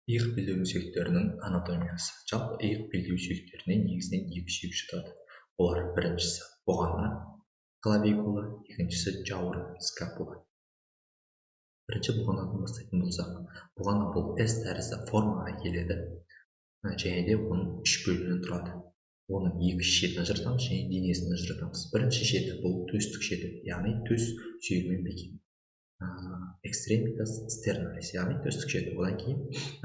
Иық белдеу сүйектерінің анатомиясы. Жалпы иық белдеу сүйектеріне негізінен екі сүйек жатады. Олар: біріншісі бұғана, клавикула, екіншісі жауырын, скапула. Бірінші бұғанадан бастайтын болсақ, бұғана бұл S тәрізді формаға келеді және де оның үш бөлімнен тұрады. Оның екі шетін ажыратамыз және денесін ажыратамыз. Бірінші шеті бұл төстік шеті, яғни төс сүйегімен бекем, extremitas sternalis, яғни төстік шеті. Одан кейін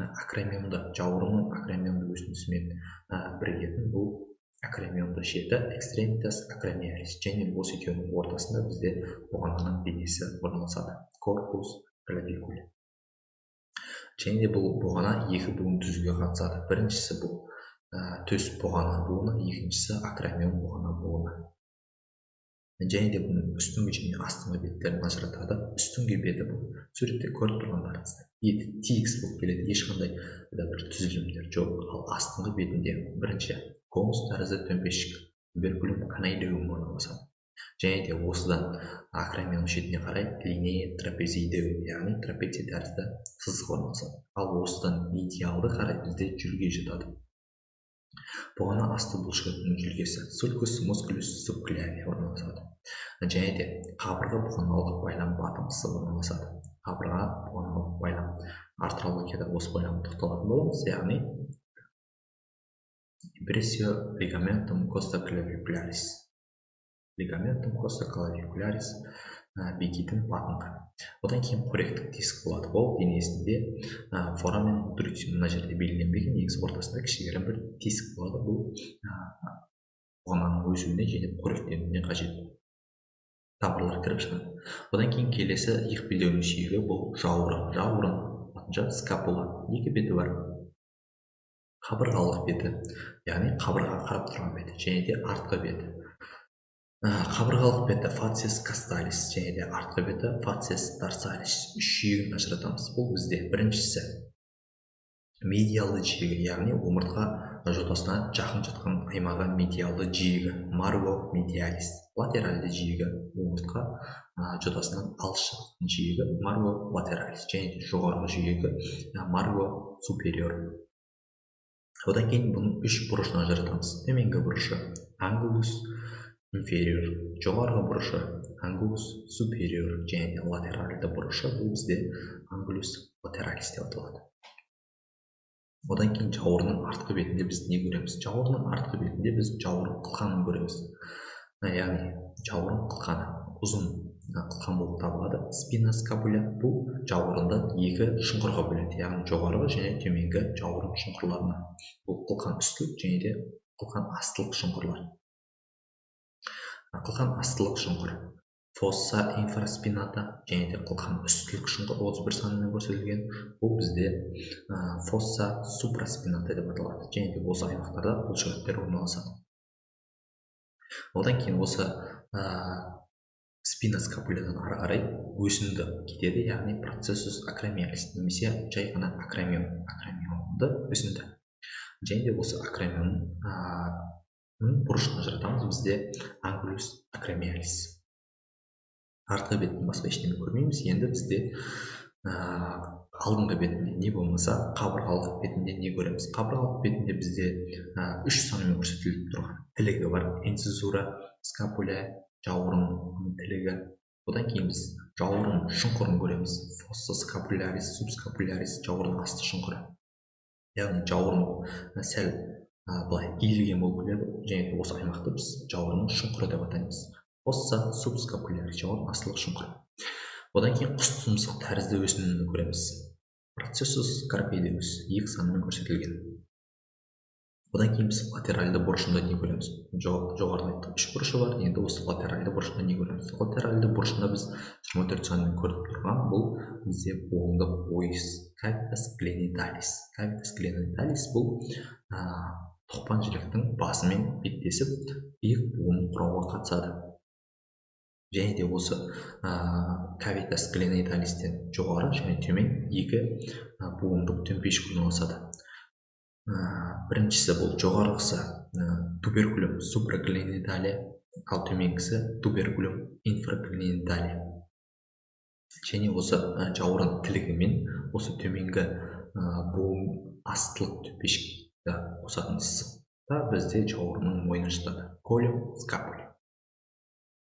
акромионды, жауырынның акромионды өсіндісімен бірігетін бұл акромионды шеті, extremitas acromialis. Және осы екеуінің ортасында бізде бұғананың денесі орналасады, corpus claviculae. Және де бұл бұғана екі буын түзуге қатысады. Біріншісі бұл төс бұғана буыны, екіншісі акромион бұғана буыны. Және де бұның үстіңгі және астыңғы беттерін ажыратады. Үстіңгі беті бұл суретте көріп тұрғандарыңыздай еті тегіс болып келеді, ешқандай да бір түзілімдер жоқ. Ал астыңғы бетінде бірінші конус тәрізді төмпешік, tuberculum conoideum орналасады. Және де осыдан акромион шетіне қарай linea trapezoideum, яғни трапеция тәрізді сызық орналасады. Ал осыдан медиалды қарай бізде жүлге жатады, бұғана асты бұлшықетінің жүлгесі, sulcus musculus subclavi орналасады. Және де қабырға бұғаналық байлам батымысы орналасады. Қабырға бұғаналық байлам, артрологияда осы байламға тоқталатын боламыз, яғни impressio ligamentum costoclavicularis, ligamentum costoclavicularis бекитін батыңқы. Одан кейін қоректік диск болады. Ол денесінде foramen nutritium мына жерде белгіленбеген, негізі ортасында кішігірім бір тесік болады. Бұл бұғананың өсуіне және қоректенуіне қажет тамырлар кіріп шығады. Одан кейін келесі иық белдеуінің сүйегі бұл жауырын. Жауырын, латынша скапула. Екі беті бар: қабырғалық беті, яғни қабырғаға қарап тұрған беті, және де артқы беті. Қабырғалық беті facies costalis және де артқы беті facies dorsalis. Үш жиегін ажыратамыз. Бұл бізде біріншісі медиалды жиегі, яғни омыртқа жотасына жақын жатқан аймағы, медиалды жиегі, margo medialis. Латеральды жиегі, омыртқа жотасынан алыс жатқан жиегі, margo lateralis, және де жоғарғы жиегі, margo superior. Одан кейін бұның үш бұрышын ажыратамыз: төменгі бұрышы angulus inferior, жоғарғы бұрышы angulus superior және де латеральды бұрышы бұл бізде angulus lateralis деп аталады. Одан кейін жауырынның артқы бетінде біз не көреміз? Жауырынның артқы бетінде біз жауырын қылқанын көреміз, яғни жауырын қылқаны ұзын қылқан болып табылады, spina scapulae. Бұл жауырынды екі шұңқырға бөледі, яғни жоғарғы және төменгі жауырын шұңқырларына. Бұл қылқан үстілік және де қылқан астылық шұңқырлар. Қылқан астылық шұңқыр fossa infraspinata және де қылқан үстілік шұңқыр 31 санымен көрсетілген, бұл бізде fossa supraspinata деп аталады. Және де осы аймақтарда бұлшықеттер орналасады. Одан кейін осы spina scapulae-дан ары қарай өсінді кетеді, яғни processus acromialis немесе жай ғана акромион, акромионды өсінді. Және де осы акромион бұрышын ажыратамыз, бізде angulus acromialis. Артқы беттен басқа ештеңе көрмейміз. Енді бізде алдыңғы бетінде не болмаса қабырғалық бетінде не көреміз? Қабырғалық бетінде бізде үш санмен көрсетіліп тұрған тілігі бар, incisura scapulae, жауырын тілігі. Одан кейін біз жауырын шұңқырын көреміз, fossa scapularis subscapularis, жауырын асты шұңқыры, яғни жауырын сәл былай иілген болып келеді және осы аймақты біз жауырынның шұңқыры деп атаймыз, fossa subscapularis, жауырын астылық шұңқыры. Одан кейін құс тұмсық тәрізді өсіндіні көреміз, processus coracoideus, екі санмен көрсетілген. Одан кейін біз латеральды бұрышында не көреміз? Жоғарыда айттық, үш бұрышы бар. Енді осы латеральды бұрышында не көреміз? Латеральды бұрышында біз 24 санмен көріп тұрған бұл бізде буындық ойыс, cavitas glenoidalis. Cavitas glenoidalis бұл тоқпан жіліктің басымен беттесіп, иық буынын құрауға қатысады. Және де осы cavitas glenoidalistен жоғары және төмен екі буындық төмпешік орналасады. Біріншісі бұл жоғарғысы tuberculum supraglenoidale, ал төменгісі tuberculum infraglenoidale. Және осы жауырын тілігімен осы төменгі Буын астылық төпешікті қосатын сызықта бізде жауырынның мойны жатады, collum scapulae.